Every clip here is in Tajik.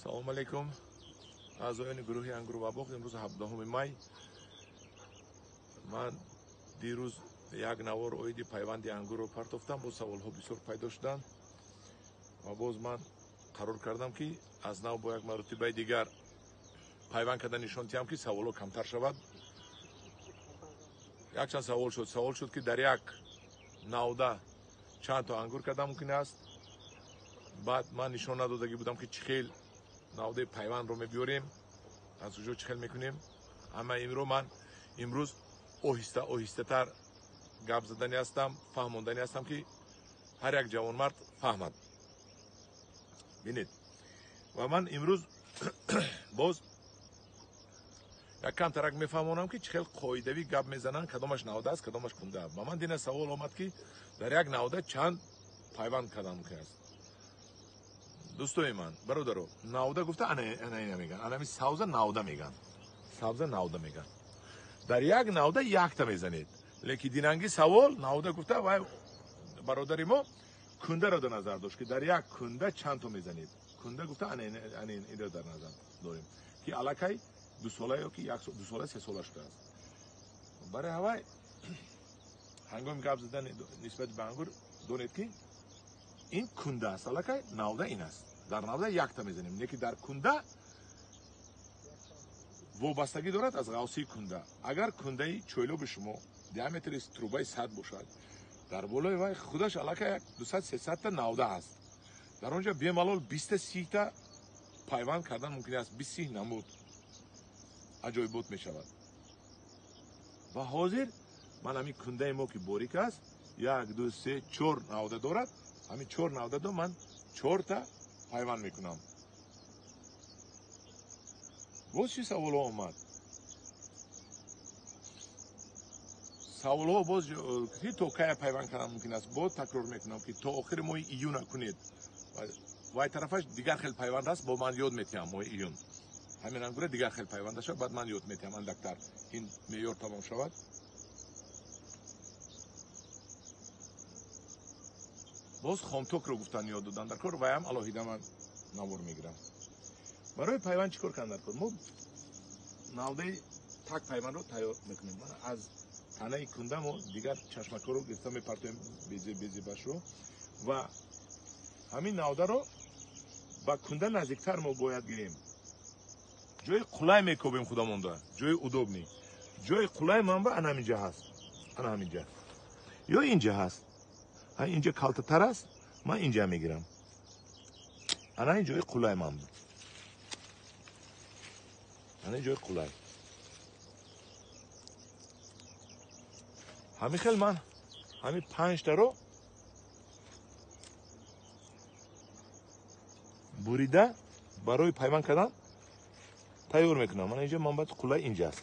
Салом алейкум. Аъзоёни гурӯҳи Ангур ва боғ, имрӯз 17 май. Ман дирӯз як навор оиди пайванди ангурро партофтам, боз саволҳо бисёр пайдо шуданд ва боз ман қарор кардам, ки аз нав бо як маротибаи дигар пайванд карда нишон диҳам, ки саволҳо камтар шавад. Якчанд савол шуд. Савол шуд, ки дар як навда чанд то ангур карда мумкин аст. Баъд ман нишон надодагӣ будам, ки чӣ хел навдаи пайвандро мебиёрем, аз куҷо чӣ хел мекунем. Ҳама инро ман имрӯз оҳиста оҳистатар гап задани ҳастам, фаҳмондани ҳастам, ки ҳар як ҷавонмард фаҳмад. Бинед, ва ман имрӯз боз як камтарак мефаҳмонам, ки чӣ хел қоидавӣ гап мезананд, кадомаш навда аст, кадомаш кунда. Ба ман дина савол омад, ки дар як навда чанд пайванд кардан мумкин аст. Дӯстои ман, бародаро, навда гуфта ана ина меган, анами савза навда меган, савза навда меган. Дар як навда якта мезанед. Лекин динанги савол навда гуфта вай бародари мо кундаро дар назар дошт, ки дар як кунда чанд то мезанед. Кунда гуфта ана инро дар назар дорем, ки аллакай дусола ё ки як дусола сесола шудааст. Барои ҳавай ҳангоми гап задан нисбати ба ангур донед, ки ин кунда аст, аллакай навда ин аст. Дар навда якта мезанем, лекин дар кунда вобастагӣ дорад аз ғавсии кунда. Агар кундаи чойлоби шумо диаметри трубаи 100 бошад, дар болои вай худаш аллакай 200-300 та навда ҳаст. Дар он ҷо бемалол 20-30 та пайванд кардан мумкин аст, 20-30 намуд аҷоибот мешавад. Ва ҳозир ман ҳамин кундаи мо, ки борик аст, 1, 2, 3, 4 навда дорад. Ҳамин 4 навдадо ман 4 та пайванд мекунам. Боз чӣ саволҳо омад? Саволҳо боз ки то кая пайванд кардан мумкин аст? Боз такрор мекунам, ки то охири моҳи июна кунед. Вай тарафаш дигар хел пайванд аст, бо ман ёд метиҳам моҳи июн. Ҳамин ангура дигар хел пайванд аст, баъд ман ёд метиҳам андактар. Ин меъёр тамом шавад. Боз хомтокро гуфтан ёд додан дар кор, ваям алоҳида ман навор мегирам. Барои пайванд чӣ кор кардан дар кор? Мо навдаи так пайвандро тайёр мекунем. Аз танаи кунда мо дигар чашмакҳоро гирифта мепартоем, безебашро, ва ҳамин навдаро ба кунда наздиктар мо бояд гирем. Ҷои қулай мекобем худамонда, ҷои удобный. Ҷои қулай манба ана ҳаминҷа ҳаст, ана ҳаминҷа ё инҷа ҳаст. Инҷа калтатар аст, ман инҷа мегирам. Ана ин ҷои қулай ман буд. Ана ин ҷои қулай. Ҳамин хел ман ҳамин 5 таро бурида барои пайванд кардан тайёр мекунам. Мана инҷа ман баъд қулай инҷа аст.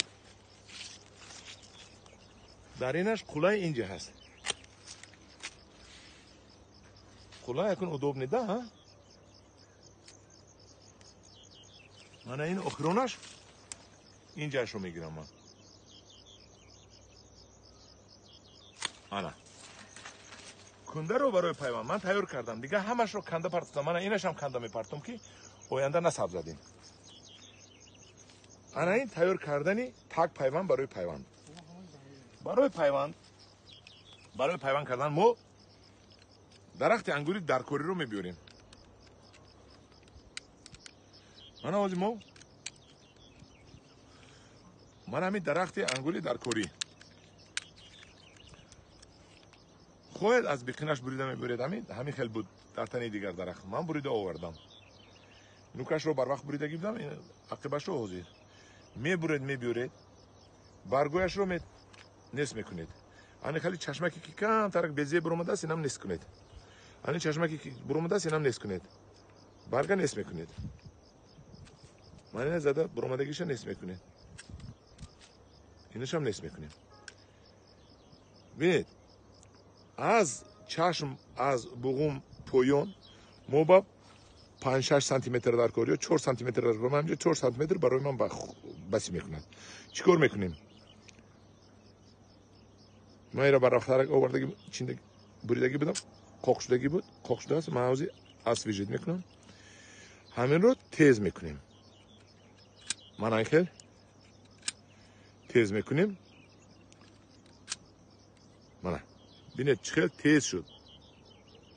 Дар инаш қулай инҷа ҳаст. Қулай якун удобный да, ҳа? Мана ин охиронаш инҷаашро мегирам ман. Ана. Кундаро барои пайванд ман тайёр кардам. Дигар ҳамашро канда партофтам. Мана инашам канда мепартом, ки оянда насабзадем. Ана ин тайёр кардани так пайванд барои пайванд. Барои пайванд, барои пайванд кардан мо дарахти ангури даркориро мебиёрем. Мана ҳозир мо ман ҳамин дарахти ангури даркорӣ. Хоҳед аз биқинаш бурида мебиёред, ҳамин хел буд дар танаи дигар дарахт. Ман бурида овардам. Нукашро барвақт буридагӣ будам, ақибашро ҳозир. Мебуред, мебиёред, баргояшро нест мекунед. Ани хали чашмаке, ки камтарак безеб буромадааст, инам нест кунед. Ани чашмаке, ки буромадааст, инам нест кунед. Барга нест мекунед. Ман ина зада буромадагиша нест мекунед. Инашам нест мекунем. Бинед, аз чашм, аз буғум поён мо ба 5-6 сантиметр дар кор ё 4 сантиметр дар кор. Ман инҷо 4 сантиметр барои ман басӣ мекунад. Чӣ кор мекунем? Ман инро барвақттарак овардаги, буридагӣ будам, қоқ шудагӣ буд, қоқ шудааст. Ман ҳозир освежить мекунам. Ҳаминро тез мекунем. Мана хел тез мекунем. Мана бинед чӣ хел тез шуд.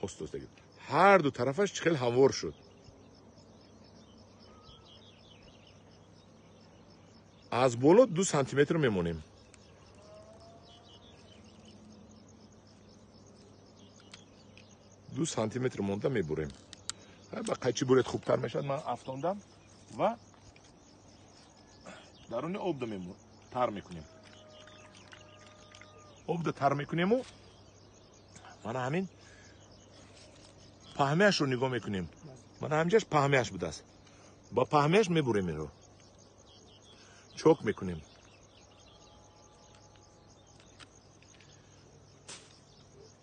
Оста-оста ҳар ду тарафаш чӣ хел ҳамвор шуд. Аз боло 2 сантиметр мемонем. Ду сантиметр монда мебурем. Ба қайчи буред хубтар мешавад. Ман афтондам ва даруни обда тар мекунем. Обда тар мекунему мана ҳамин паҳмияшро нигоҳ мекунем. Мана ҳаминҷаш паҳмияш будааст. Ба паҳмияш мебурем инро. Чок мекунем.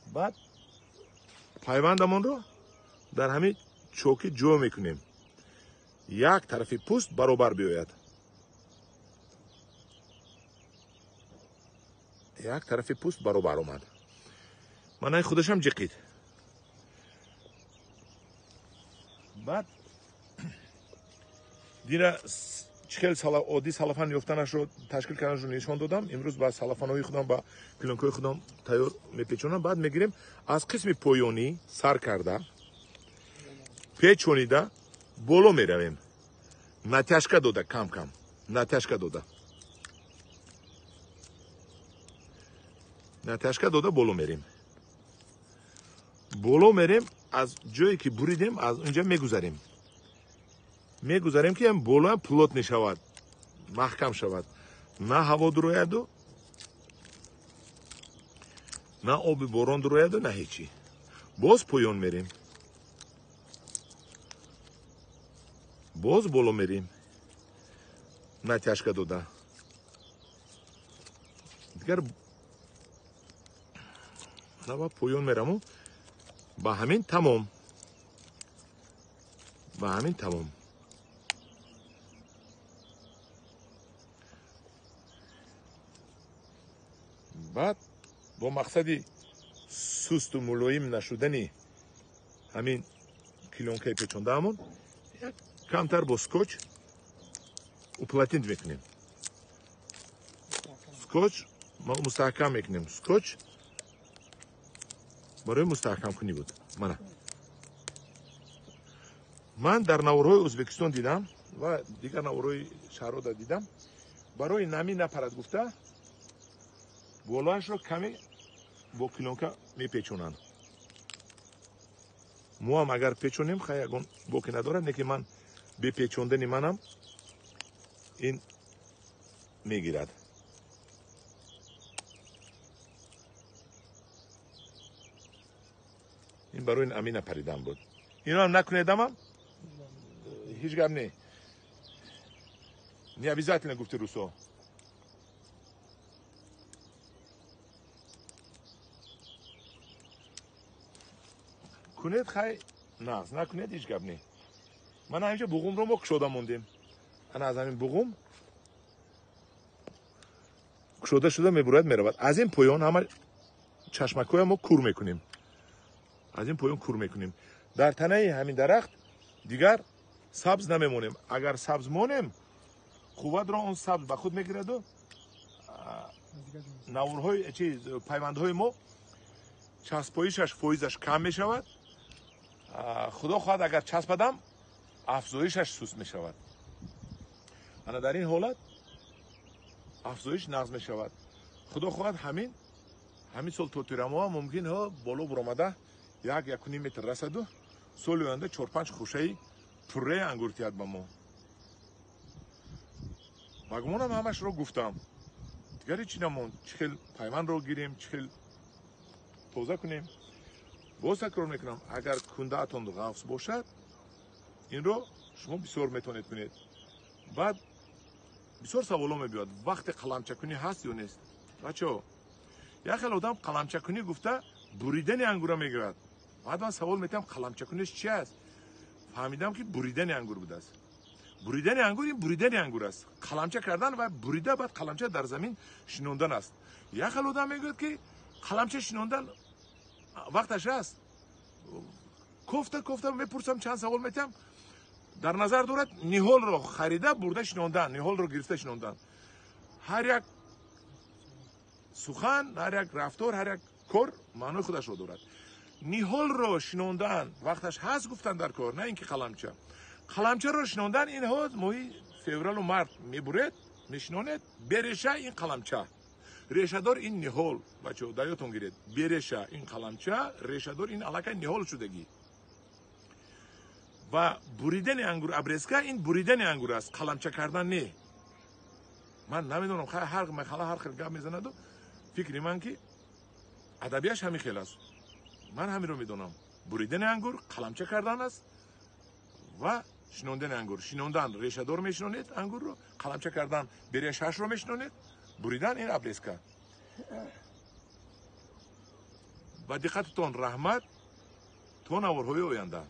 Баъд пайвандамонро дар ҳамин чоки ҷо мекунем. Як тарафи пӯст баробар биёяд. Як тарафи пӯст баробар омад. Манаи худашам ҷиқид. Баъд дира чӣ хел оддӣ салафан ёфтанашро ташкил карданашро нишон додам. Имрӯз ба салафанҳои худам, ба плёнкаҳои худам тайёр мепечонам. Баъд мегирем аз қисми поёнӣ сар карда печонида боло меравем. Натяжка дода, кам-кам натяжка дода. Натяжка дода боло мерем. Боло мерем, аз ҷое ки буридем, аз унҷа мегузарем. Мегузарем ки ҳам болоам плот мешавад, маҳкам шавад. На ҳаво дурояду, на оби борон дурояду, на ҳечи. Боз поён мерем. Боз боло мерем. Натяжка дода. Дигар ба поён мераму ба ҳамин тамом. Ба ҳамин тамом. Баъд бо мақсади сусту мулоим нашудани ҳамин плёнкаи печондаамон як камтар бо скотч уплотнить мекунем. Скотч мустаҳкам мекунем. Скотч барои мустаҳкамкунӣ буд. Мана ман дар наворҳои Ӯзбекистон дидам ва дигар наворҳои шаҳрҳо дидам, барои намӣ напарад гуфта болоашро каме бо плёнка мепечонанд. Мо ҳам агар печонем, хай ягон боке надорад, лекин ман бепечондани манам ин мегирад. Ин барои намӣ напаридан буд. Ино ҳам накунедамам ҳеҷ гап не. Не обязательно гуфти русо. Кунед хай нағз, накунед ҳеҷ гап не. Мана ҳаминҷа буғумро мо кушода мондем. Ана аз ҳамин буғум кушода шуда мебурояд, меравад. Аз ин поён ҳама чашмакҳоя мо кур мекунем. Аз ин поён кур мекунем. Дар танаи ҳамин дарахт дигар сабз намемонем. Агар сабз монем, қувватро он сабз ба худ мегираду наворҳои чиз пайвандҳои мо часпоишаш фоизаш кам мешавад. Худо хоҳад агар часпадам афзоишаш суст мешавад. Ана дар ин ҳолат афзоиш нағз мешавад. Худо хоҳад ҳамин сол то тирамоҳ мумкин боло буромада 1-1.5 метр расаду соли оянда 4-5 хушаи пурраи ангур тиҳад ба мо. Ба гумонам ҳамашро гуфтам. Дигар ҳеҷ намонд. Чӣ хел пайвандро гирем, чӣ хел тоза кунем. Боз такрор мекунам, агар кундаатон ғафс бошад, инро шумо бисёр метавонед кунед. Баъд бисёр саволо мебиёд, вақти қаламчакунӣ ҳаст ё нест? Бачаҳо, як хел одам қаламчакунӣ гуфта буридани ангура мегирад. Баъд ман савол метиҳам, қаламчакуниш чи аст? Фаҳмидам ки буридани ангур будааст. Буридани ангур ин буридани ангур аст. Қаламча кардан ва бурида баъд қаламча дар замин шинондан аст. Як хел одам мегӯяд ки қаламча шинондан вақташ аст. Кофта кофта мепурсам, чанд савол метиҳам, Дар назар дорад ниҳолро харида бурда шинондан, ниҳолро гирифта шинондан. Ҳар як сухан, ҳар як рафтор, ҳар як кор маънои худашро дорад. Ниҳолро шинондан вақташ ҳаст гуфтан дар кор, на ин ки қаламча. Қаламчаро шинондан ин ҳоз моҳи февралу март мебуред, мешинонед, береша ин қаламча. Решадор ин ниҳол, бачаҳо дар ёдтон гиред. Береша ин қаламча, решадор ин аллакай ниҳол шудагӣ. Ва буридани ангур, обрезка ин буридани ангур аст, қаламча кардан не. Ман намедонам, ҳар махала ҳар хел гап мезанаду фикри ман ки адабияш ҳамин хел аст. Ман ҳаминро медонам. Буридани ангур қаламча кардан аст ва шинондани ангур. Шинондан решадор мешинонед ангурро, қаламча кардан берешашро мешинонед, буридан ин обрезка. Ба диққататон раҳмат. То наворҳои оянда.